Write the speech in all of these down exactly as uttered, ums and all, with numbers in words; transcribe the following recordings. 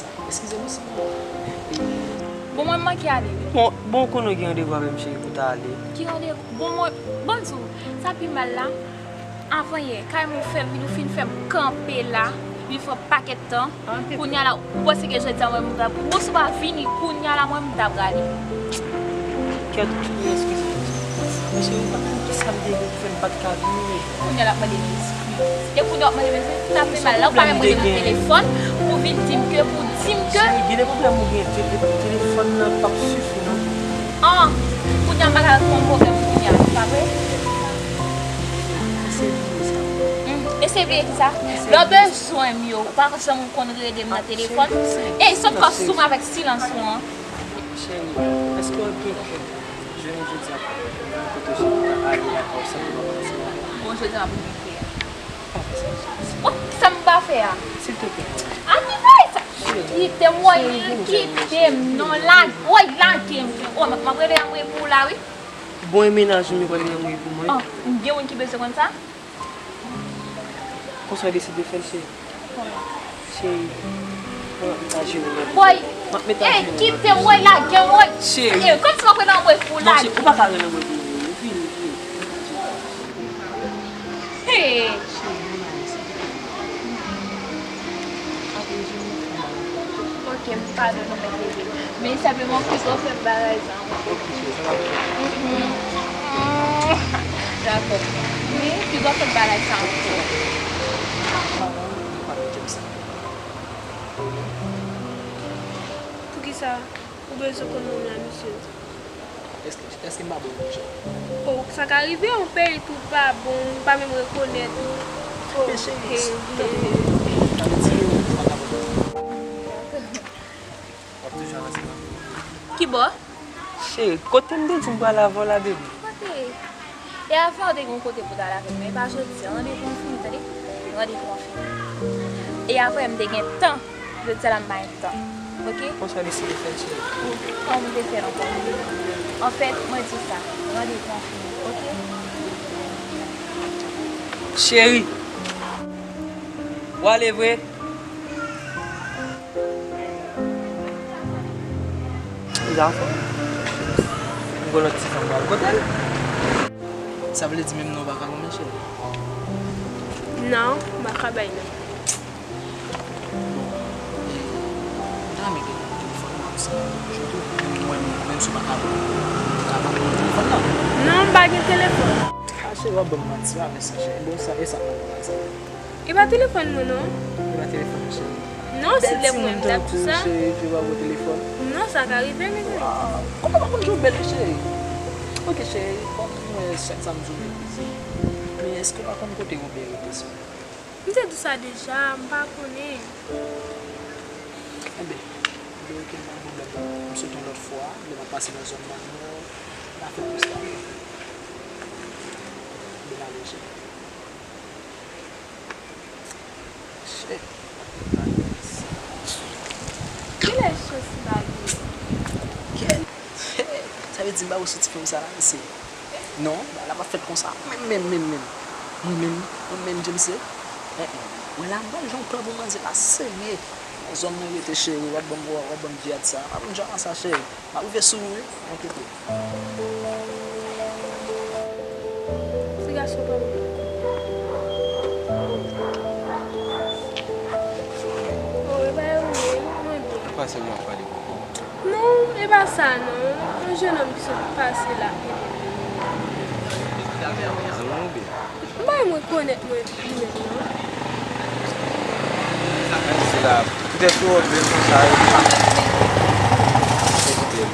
sa. Eskize m wi, sista. Bon, mwen, m manke ale wi. Bon, bon, konnen w gen randevou avè m, cheri, pou w ta ale. Ki randevou? Bon, mwen, ban m di w, sa pi mal la, avan yè, kay mwen fè m vin, ou fin fè m kanpe la, vin fè yon pakèt tan. Kounye a la, ou panse ke jodi a mwen, m ta, bon, si w pa vini, kounye a la, mwen, m ta prale. Kèt, eskize. Mesye, ou pa konn ki sa m te gen ki fè m pa t ka vini. Kounye a l ap mande m eskiz. E kounye a w ap mande m eskiz, sa fè mal la, ou pa menm rele m nan telefòn pou vin di m ke, pou di m ke. Cheri, gen de pwoblèm ou gen, te-, te-, telefòn nan p ap sifi, non. An, kounye a m pa ka reponn pwoblèm kounye a, pa vre? Se vre sa. Hmm, e se vre ki sa? Lè w bezwen m yo, ou pa janm konn rele m nan telefòn? Ey, sot fò sou mwen avèk silans ou an. Cheri, èske w gen kè jounen jodi a pou kote w sot la ale lakay ou san ke w pa konnen si w ap... Bon, jodi a m ap rete a. Pa fè sa, cheri. Oh, kisa m pa fè a? Silteplè. A ki bagay sa? Cheri. Kite m, woy, kite m, non, lage, woy, lage m. Oh, m ap rele anmwe pou w la, wi. Bon, e mennaj ou m yo pral ranmwe pou mwen. Oh, gen moun ki bezwen konn sa? Konsa w deside fè l, cheri? Cheri, mwen m ap met a jenou nan... Woy, m ap met a jenou nan... Kite m, woy, lage m, woy. Cheri. Ey, kòmsi m ap rele anmwe pou w lage. Non, cheri, ou pa ka rele anmwe pou mwen, non, vini, vini. Hey. Ok, m padone ou, men bebe. Men senpleman, piga w fè m bagay sa ankò. Mhm. Dakò. Men piga w fè m bagay sa ankò. Poukisa ou bezwen konn moun la, mesye? Èske, èske m pa bon, monchè? Oh, sa ka rive, yon peyi tou pa bon, ou pa menm rekonèt ou. Oh, men cheri, hey, tande, hey. Sa vle di ou pa ka bon. W ap toujou al ansanm avè m? Ki bò? Cheri, kote m te di m pral avè w la, baby? Kote? E avan w te gen yon kote pou w t al avè m, men e pa jodi a. Randevou an fini, tande? Randevou an fini. E avan yè m te gen tan, jodi a la m pa gen tan. Ok? Konsa w deside fè l, cheri? Kòman m te fè l ankò? Anfèt, mwen di w sa, randevou an fini, ok? Cheri, w ale vre? Li la ankò. M gon lòt ti fanm pral kote l. Sa vle di menm non w pa ka goumen, cheri? Non, m pa ka bay non. Bon, e, m ta renmen gen telefòn nan ansanm avèk ou tou. Pou mwen, menm si w pa ka, ou ka ba mwen telefòn nan. Non, m pa gen telefòn. A, cheri, w ap ban m manti, pa fè sa, cheri. Bon, sa, e sa k nan bagay sa? E pa telefòn mwen, non. E pa telefòn ou, cheri? Non, si lè mwen menm t ap di sa. Cheri, ou pa gon telefòn? Non, sa ka rive, men. Ah, kòman pa konn jwe bèl, cheri? Ok, cheri, bon, mwen, chak sa m di w, men, plezi. Men èske w pa konn kote Woben rete, sè m? M te di w sa deja, m pa konnen. Enben, m te rete nan pwoblèm nan. M swete yon lòt fwa, lè m ap pase nan zòn nan, nou, n a fè plis la. Bèl aleje. Shit. Kilè chans lage? Kèl? Sa vle di m pa wè sou ti fanm sa la, mesye. Non, bagay la p ap fèt konsa. Menm, menm, menm, menm. Mwen menm, mwen menm, James. Eh, eh. Mwen la, m pral jwenn plan pou manzè la, serye. Nan zòn mwen rete, cheri, w ap ban m, w ap ban m vyad sa. W ap ban m djama sa, cheri. M ap rive sou ou, wi. Enkyete. Ti gason pa mwen. Oh, e pa yo menm, mwen byen. Ou pa sèlman ap pale pou ou. Non, e pa sa non. Yon jennonm ki sot pase la. Zanmi w oubyen? M pa menm rekonèt mwen li menm non. Se la, poutèt ou wè bèl konsa yo. Se poutèt.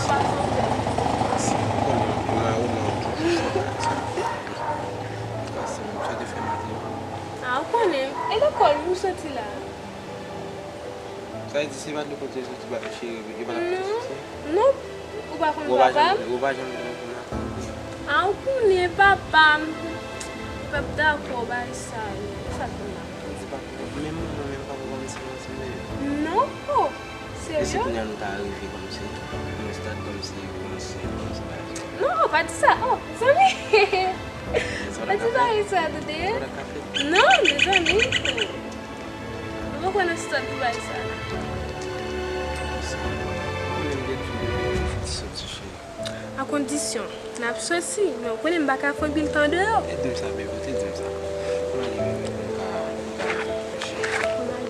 Pase, mwen, mwen, mwen, mwen. Pase, mwen, sa te fè maten. Ah, ou konnen, e lekòl ou soti la? Sa vle di se pa de kote soti ba cheri, e pa la kote soti. Non, ou pa konn papa m? Ou pa janm, ou pa janm gen yon maten. Ah, ou konnen papa m. Ou p ap dakò bay sa yo. Sa k la? Di papa, menm manman, menm papa pa m se manzè yo. Non, oh, serye? E si kounye a nou ta rive kòmsi, nou start kòmsi, kòmsi, kòmsi bagay sa. Non, pa di sa, oh, zanmi. Pa di bagay sa, tande? Non, mezanmi. Mwen poko nan start pou bagay sa la. Mwen menm gen tou de soti cheri. A kondisyon n ap soti, men ou konnen m pa ka fè anpil tan deyò. E di m sa, bebe, ou te di m sa. Mwen ale, bebe, m ka, m ka reflechi. Mwen ale.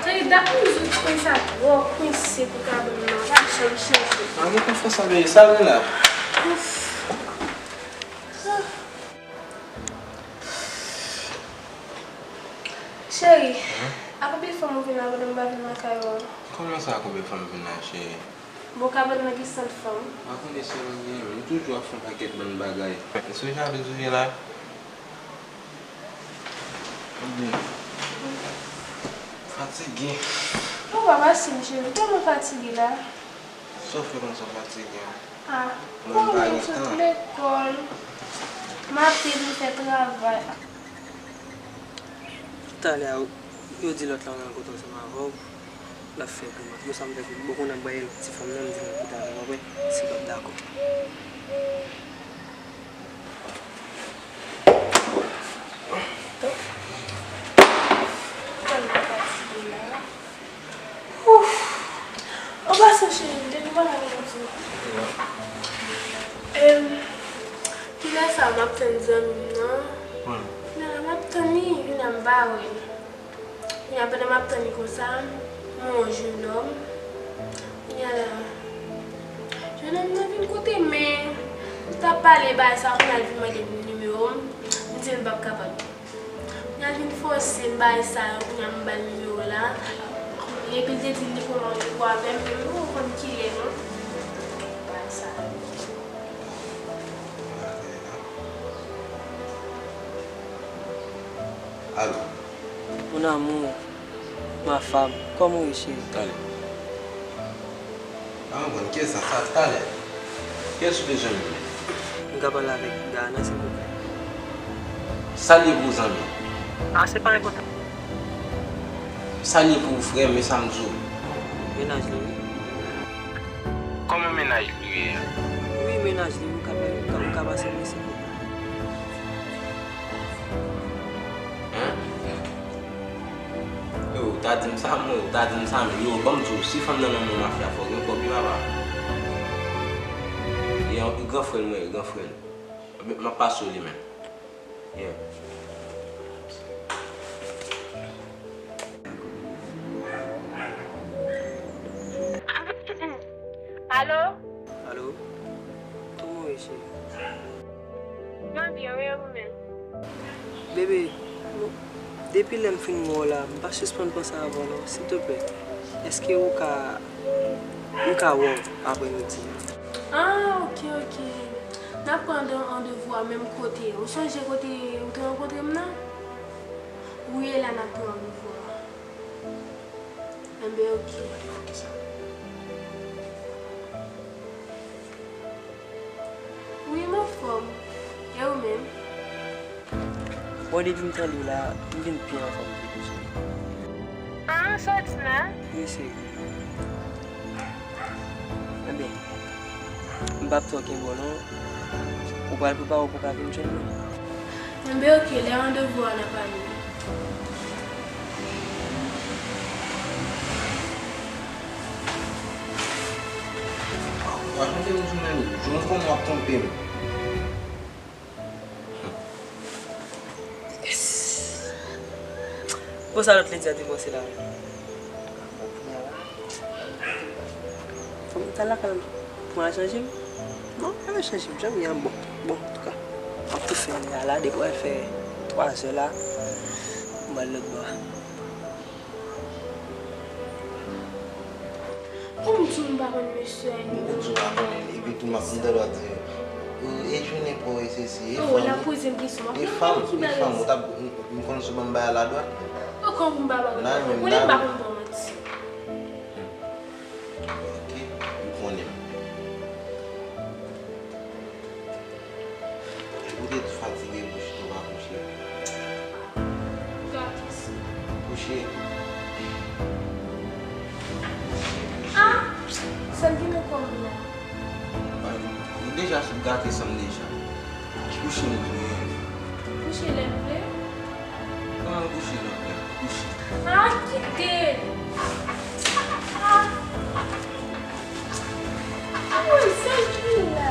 Cheri, dat m di w ti konn sa twò kwense pou kabann nan, pa janm chanje. An, gen konfyans anvè li, sa l gen la? Ouf. Cheri, ak anpil fanm ou vin la pandan m pa vin lakay ou an? Kòman sa ak anpil fanm vin la, cheri? Bon, kabann nan gen sant fanm. Pa konnen sèl mwen gen, men nou toujou ap fè yon pakèt bann bagay. Sou jalou toujou la? Oubyen fatige? Non, pa pase m, cheri, m tèlman fatige la. Sa w fè konsa w fatige a? Ah, mwen pa gen tan. Lekòl, m ap fè travay. Talè a, yo di lòt la rankontre ansanm avè w, l ap fè grimas. Bon, sa m fè pou bon, konnen m ap bay ti fanm nan, m di l pou talè, w konprann? Si l p ap dakò. Ouf! An pasan, cheri, m te gen bagay pou m di w. Em, kilè sa m ap tann zanmi m nan? Kilè la m ap tann li, kilè m pa wè l. Kounye a, pandan m ap tann li konsa, m wè yon jennonm. Kounye a la, jennonm nan vin kote m, men m t ap pale bagay sa, kounye a l vin mande m nimewo m, m di l m p ap kapab. Kounye a l vin fòse m bagay sa yo, kounye a m ba l nimewo la. Epi l te di l li konn yon nimewo avè m, men m poko konn kilè non. Bagay sa yo. Alo. Mon amour, ma femme, kòman w ye, cheri? Talè. Pa konprann, kiyès sa? Sa talè. Kiyès ou te jwenn menm? M ka pale avèk Dayana, silvouplè? Sa l ye pou ou, zanmi? Ah, se pa enpòtan. Sa l ye pou ou, frè m, men sa m di w. Mennaj li, wi. Kòman mennaj li ye a? Wi, mennaj li, m ka, m ka, m ka pase, men silvouplè. Hein? Yo, ou ta di m sa, mwen, ou ta di m sa, men yo, ban m di w, si fanm nan nan men mafya, fò w gen kòb, wi, papa. E yon, e gran frè l mwen ye, gran frè l. M ap pase w li menm. Yeah. Alo? Alo? Kòman w ye, cheri? Mwen byen, wi, e ou menm? Bebe, depi lè m fin wè w la, m pa sispann panse avè w non, silteplè. Èske ou ka, m ka wè w aprèmidi a? Ah, ok, ok. N ap pran randevou a menm kote. Ou sonje kote ou te rankontre m nan? Wi, e la n ap pran randevou a. Enben, ok. Wi, m anfòm. E ou menm? Bon, depi m tande w la, m vin pi anfòm tou, cheri. Ah, sa w di la? Wi, cheri. Enben, m p ap twò kenbe w non. Ou pral prepare w pou w ka vin jwenn mwen? Enben, ok, lè randevou a n ap ale. Rakonte m tou menm, jwenn kòman w ap twonpe m. Yes! Bon, sa lòt ledi a te panse la menm? Fò m t al lakay pou m al chanje m? Non, pa chanje m, jan m ye a bon. Bon, antouka, m ap tou fè lè a la, depi w al fè twa zè la, m al lòt bò a. Pou m di w m pa konn mesye a, e nou menm nou pa konnen. Epi tou m ap tande w ap di, e jwenn e pa w e sesi, e fanm, e fanm, ou t ap, m konn sou ban m bay a ladwat. Ou konn pou m bay a ladwat, ou konnen m pa konn ba w manti. Ok, ou konnen m. Ou te fatige kouche, ou pa kouche. Gate sa. Kouche. Ah! Sa l gen nan kò m la? Ou deja sot gate san m deja. Kouche m di w. Kouche lè m vle. Kòman kouche lòt lè? Kouche. Ah, kite! Ah, ah, ah. Mwen sezi la.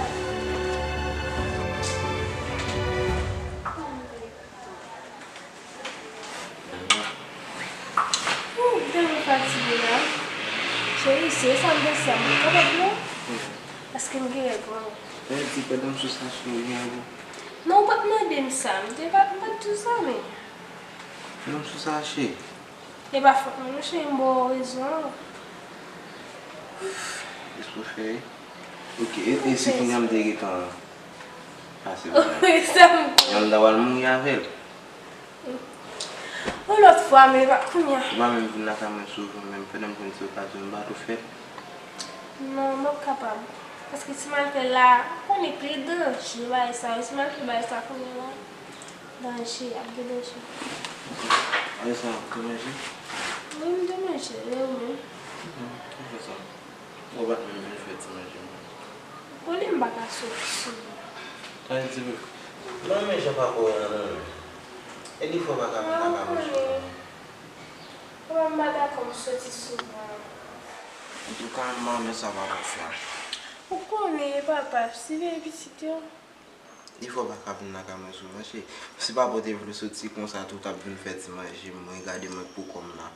Ooh, m tèlman fatige la. Cheri, se sa m panse a, m pa kapab non. Paske m gen règ mwen. Sa vle di pandan m sou sa, cheri, ou gen règ ou? Non, ou pa t mande m sa. M te pa, m pa t di w sa, men. Pandan m sou sa, cheri. E pa fòt mwen non, cheri, m ba w rezon an. Jis pou fè. Ok, e, e si kounye a m te gentan pase. Jan m ta pral mouri avè l. Yon lòt fwa, men e pa kounye a. Ou pa menm vin lakay mwen souvan, menm pandan m konn se okazyon m pa tou fè. Non, m p ap kapab. Paske si m al fè l la, ou konnen pi danje bagay sa yo. Si m al fè bagay sa kounye a la, danje, ap gen danje. Alisa, ou te manje? Wi, m te manje. E ou menm? Ou fè sa. Ou pa t menm vin fè ti manje, non. Ou konnen m pa ka soti souvan. Sa vle di, m renmen jan papa w ye a, non. E defwa w pa ka vin lakay mwen souvan. Papa m pa dakò m soti souvan. Antouka, m renmen sa papa w fè a. Ou konnen, papa, siveye pitit yo. Defwa w pa ka vin lakay mwen souvan, cheri. Si papa w te vle soti konsa tou, w t ap vin fè ti manje, mwen gade mwen pou kò m la.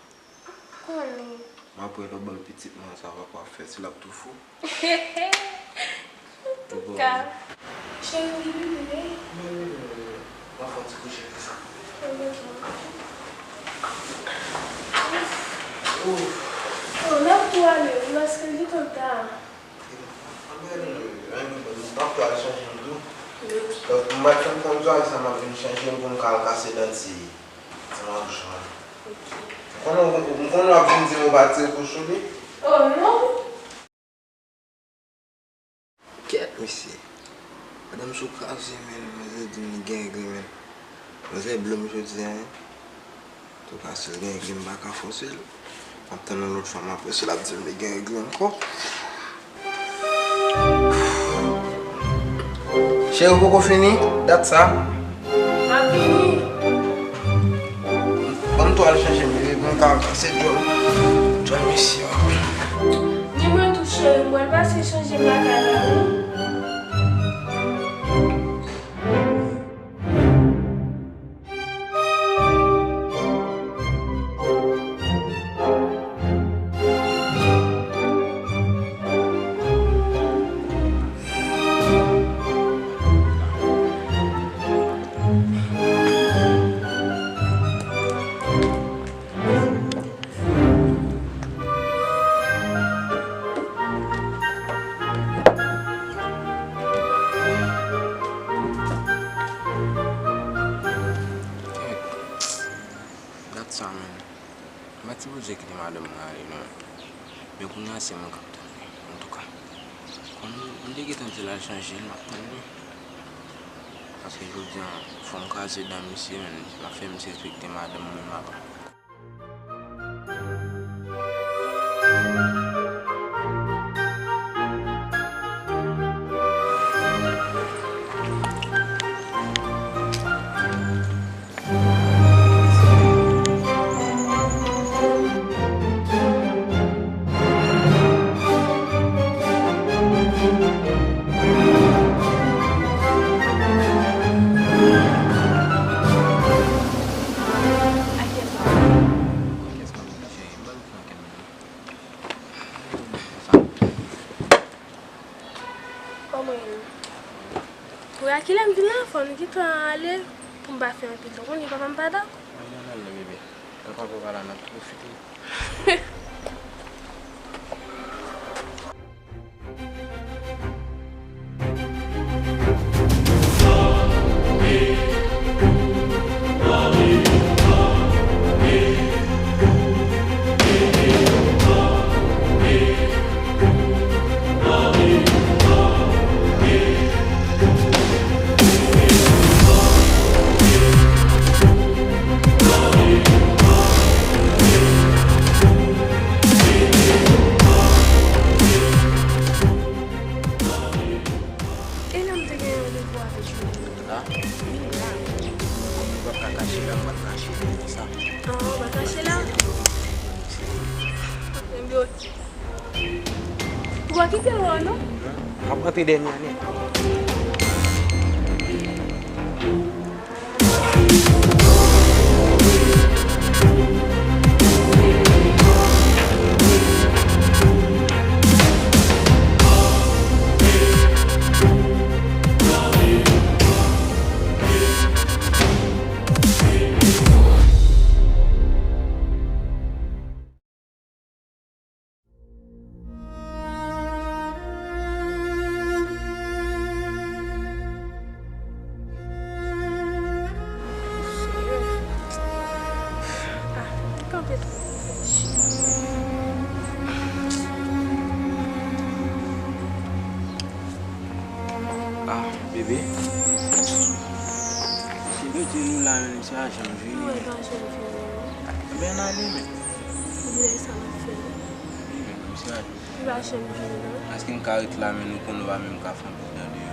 Konnen. M ap wè lè w ban m pitit mwen sa, papa w ap fè, si l ap tou fou. Antouka. Cheri, li vini, wi. Mwen vini, wi. M ap fè yon ti kouche pou sa. Ouf. Oh, n ap tou ale, wi, paske li twò ta. M ap pral chanje m tou. Donk, m pral fè m konn zòrèy sa, m ap vin chanje m pou m ka al kase dan ti, ti mawouch mwen. M konnen, m konnen w ap vin di m ou pa tire kou sou li. Oh, non! Kèt, mesye. Madanm sou kraze, men, manzè di m li gen règ li, men. Manzè blo m jodi a, en. Antouka, si l gen règ li, m pa ka fòse l. M ap tann yon lòt fanm apre, si l ap di m li gen règ li ankò. Cheri, ou poko fini dat sa? M ap vini. Ban m tou al chanje m, bebe, pou m ka kase djòl, djòl mesye a. Ni mwen tou, cheri, m pral pase chanje m lakay la, wi. Sa menm. M pa t sipoze kite madanm mwen ale non. Men kounye a se mwen k ap tann li, antouka. Kòm m te gentan di l al chanje l, m ap tann li. Paske jodi a, fò m kraze dan misye, menn. L ap fè misye respekte madanm mwen, m ap Kòman w ye? Wi, a kilè m vin la? Fò nou gentan ale pou m pa fè anpil tan. Ou konnen papa m pa dakò. Ann al non, bebe. Lè papa w pa la, n ap pwofite. E lè m te gen randevou avèk Julie? La? Wi, la. Kòm nou p ap ka kache la, m pral kache la, se sa? Ah, ou pral kache la? Ebyen, oke. Ou pa kite yo, non? M ap rantre dèyè m la nèt. Ah, bebe. Si nou di nou la menm, misye a janm vini. Mwen pa janm vini. Ebyen, n ale, men. Lè sa m ap fè. Wi, men, misye a Li pa janm vini, non. Èske m ka ret la, men nou konnen w pa menm ka fè anpil dan de